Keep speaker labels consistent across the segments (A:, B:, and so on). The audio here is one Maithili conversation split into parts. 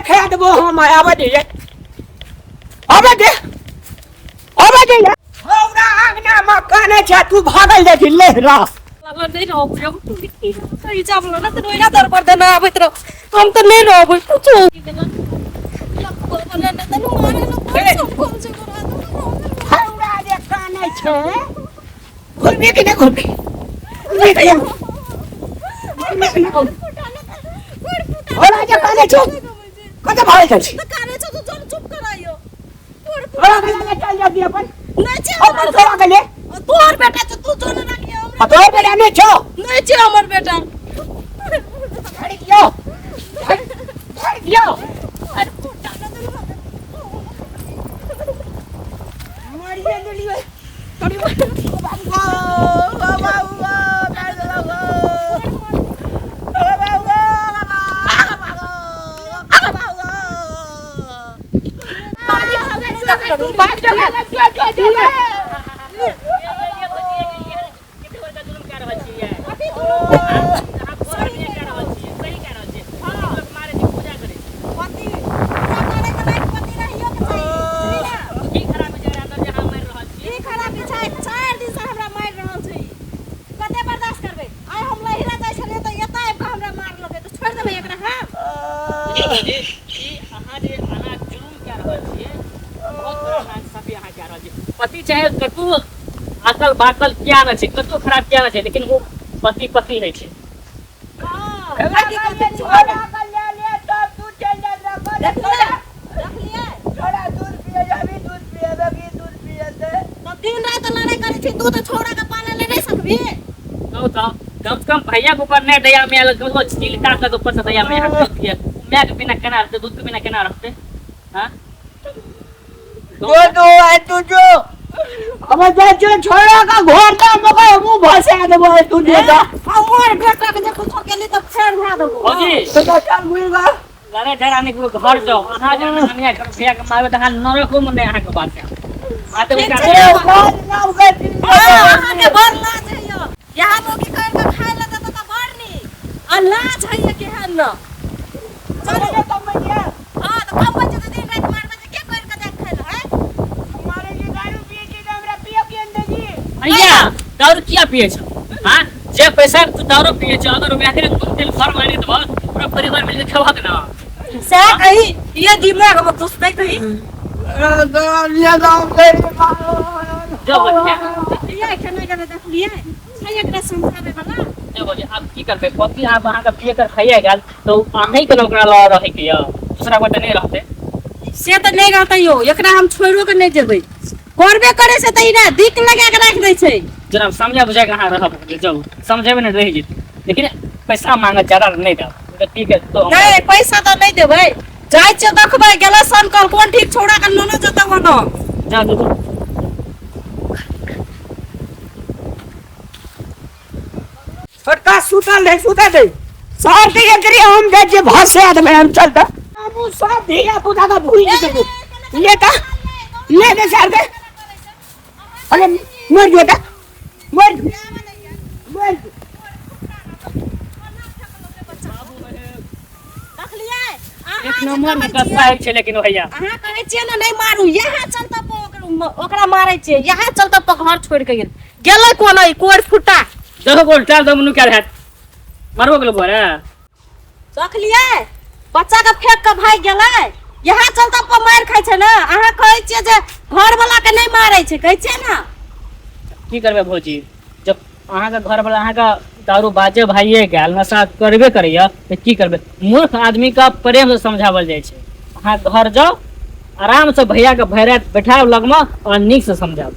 A: देखा देबो हम आबऽ दे आबऽ दे आबऽ दे हमरा आंगना मे काने छै तू भागल जाइ छी ले रा
B: नहीं रहबै हम कहीं जाब ना तऽ ओहिना दर पर देना आबैत रह हम तऽ नहीं रहबै कुछो
A: हमरा जे काने छै घुरबी कि नहि घुरबी घुरबी कि नहि घुरबी कि नहि घुरबी हमरा जे काने छै कतऽ भागल जाइ छी तोरा के लगे चल जाती अपन
B: नहीं छै
A: अपन तोरा के ले
B: तोहर बेटा छै तू जोन राखिए
A: आ तोहर बेटा नहि छौ
B: नहीं छै हमर बेटा
A: धरि दियौ धरि दियौ मरिए गेलियै
B: ई खराबी छै 4 दिन से हमरा मारि रहल छै ई। कते बर्दाश्त करबै आइ हम लहिरा जाइ छलियै तऽ एतऽ आबि कऽ हमरा मारलकै तऽ छोड़ि देबै एकरा हम
C: पति चाहे कतबो अकल बाकल किया नहि छै कतबो खराब किया नहि छै लेकिन ओ पति पति होइ छै
B: दिन रात लड़ाई करै छी तू तऽ छौड़ा के पाले ले नहि सकबी
C: कहू तऽ कम से कम भैया के ऊपर नहि दया माया कम से कम चिलका के ऊपर से दया माया दूध पिए माय के बिना केना रहतै दूध के बिना केना रहतै हाँ
A: जो है तू जो अब जा जो छोड़ा का घर का मका मुंह भसा देबो तू जे दा
B: हमर बेटा के जे कुछो केली तऽ फेर भए देबो
C: भौजी
A: तो चल मुई गा
C: लड़े झगड़ा नहीं करू घर जाओ अहाँ जाना अन्याय करू भैया के मारबै तऽ अहाँ नरको मे नहि अहाँके बात है बात
B: ठीक
C: विचार
B: छै।
A: अरे बात नाम कर
B: अहाँके बड़ लाज होइए यहाँ मोगी कर के खाय लए देतऽ तऽ बड़ नीक आ लाज होइए केहन न चलू हाँ तऽ कम बच्चे तऽ दिन राति मारबै तऽ के कर के देख खाय लए हैं
C: भैया दारू किया पिए छौ हाँ जे पैसा तू दारू पिए छौ अगर वएह के दूध तेल घर मारि देबऽ पूरा परिवार मिलके खेबहक ना
B: सएह कही ये दिमाग में घुसतै कही
C: जो भैया
B: देखलियै केना केना देखलियै छै एकरा समझाबै वाला
C: जो भैया आब की करबै पति आब अहाँके पिए कर खाइए गेल तऽ अहीं के ने ओकरा लऽ रहै के यऽ दूसरा गोटे नहि रहतै
B: से तऽ नहि रहतै यौ एकरा हम छोड़ियो के नहि जेबै करबे करे से तऽ इना दिक लगा के राखि दै छै
C: जेना समझा बुझा के अहाँ रहब जाउ समझेबै ने रहि जेतै लेकिन पैसा मांगत ज्यादा नहि देब तऽ ठीक है तो
B: नहि पैसा तऽ नहि देबै जाइ छियै देखबै गेलै सन कल कोन ठीक छौड़ा के लेने जेतै ओना
C: जाउ जाउ
A: छोटका सुतल रहे सुतल रहे सर के एकरे हम जाइ छियै भसे देबै हम चलता हम सब धिया पुता के भूलि जेबै ले तऽ ले दे सर के अरे मर जो तऽ मर जो मर जो
B: देखलियै
C: एक नंबर में कस्सा होइ छै लेकिन भैया
B: अहाँ कहै छियै ने नहि मारू इएह चलते ओकरा मारै छियै इएह चलते पर घर छोड़ि के गेल गेलै कोन ई कोर फुटा
C: देखो गोल टाल दम नु क्या हैत मारबो गेलो बोरे
B: देखलियै बच्चा के फेंक के भागि गेलै इएह चलते पर मारि खाइ छै ने अहाँ कहै छियै जे घरवला के नहि मारै छै कहै छियै ने
C: की करबै भौजी जब अहाँके घरवला अहाँके दारू बाजे भाइये गेल नशा करबे करैया तऽ की करबै मूर्ख आदमीके प्रेमसँ समझावल जाइ छै अहाँ घर जाउ आरामसँ भैयाके भरि राति बैठायब लगमे आओर नीकसँ समझायब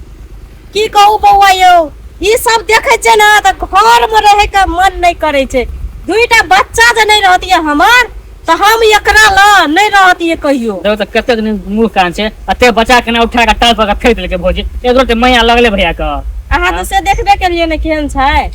B: की कहू बौआ यौ ई सब देखै छियै ने तऽ घरमे रहैके मन नहि करै छै दुईटा बच्चा जे नहि रहतियै हमर तऽ हम एकरा लऽ नहि रहतियै कहियो
C: देखो तऽ कतेक मुँह कान छै एते बच्चा के ने उठा कऽ टाल पर फेंक देलकै भौजी एक रोटी मैया लगले भैया के
B: अहाँ तऽ से देखबे केलियै ने केहन छै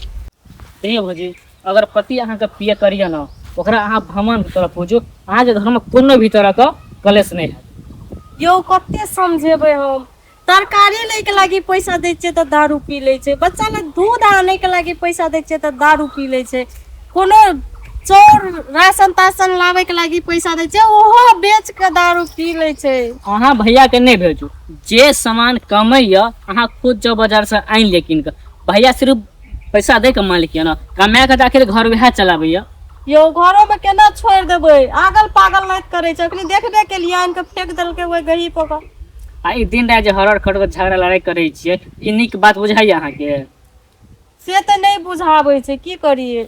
C: देखियौ भौजी अगर पति अहाँके पिए करिए ने ओकरा अहाँ भगवान के तरफ पूजू अहाँके घरमे कोनो भी तरहके कलेश नहि हैत
B: यौ कते समझेबै हम तरकारी लैके लागी पैसा दै छियै तऽ दारू पी लै छै बच्चा लए दूध आनैके लागी पैसा दै छियै तऽ दारू पी लै छै कोनो चोर राशन ताशन लाबै के लागी पैसा दै छै, ओहो बेच के दारू पी लै छै।
C: अहाँ भैया के नहि भेजू, जे सामान कमैया अहाँ खुद जाउ बाजार से आनि लिअ कीन कऽ। भैया सिर्फ पैसा दे के मालिक यऽ ने, कमा के तऽ आखिर घर वएह चलाबैया।
B: यौ घरो में केना छोड़ि देबै, आगल पागल नाइत करै छै। अखनी देखबे केलियै, आनि के फेंक देलकै ओहि गही पर कऽ।
C: आ ई दिन राति जे हरहर खटखट झगड़ा लड़ाइ करै छियै, ई नीक बात बुझाइया अहाँके?
B: से तऽ नहि बुझाबै छै, की करियै?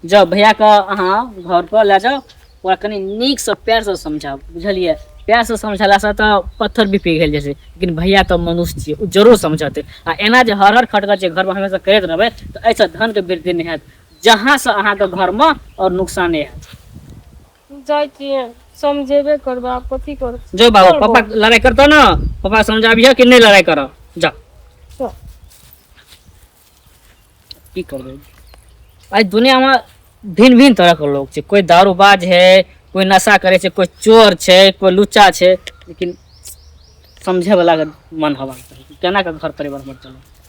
C: जाउ भैयाके अहाँ घर पर लए जाउ, ओकरा कनि नीकसँ प्यारसँ समझाउ, बुझलियै? प्यारसँ समझेलासँ तऽ पत्थर भी पिघलि जाइ छै, लेकिन भैया तऽ मनुष्य छियै, ओ जरूर समझतै। आ एना जे हर हर खटखट जे घरमे हमेशा करैत रहबै तऽ एहिसँ धनके वृद्धि नहि हैत, जहाँसँ अहाँके घरमे आओर नुकसाने हैत।
B: जाइ छियै, समझेबे करबै, आब कथी करबै?
C: जो बाबा, पापा लड़ाइ करतौ ने, पापा समझाबिह कि नहि लड़ाइ करऽ, जा।
B: चल।
C: की करबै, आइ दुनियामे भिन्न भिन्न तरहके लोक छै। कोइ दारूबाज है, कोइ नशा करै छै, कोइ चोर छै, कोइ लुच्चा छै, लेकिन समझैवलाके मन हेबाक चाही केना कऽ घर परिवार हमर चलत।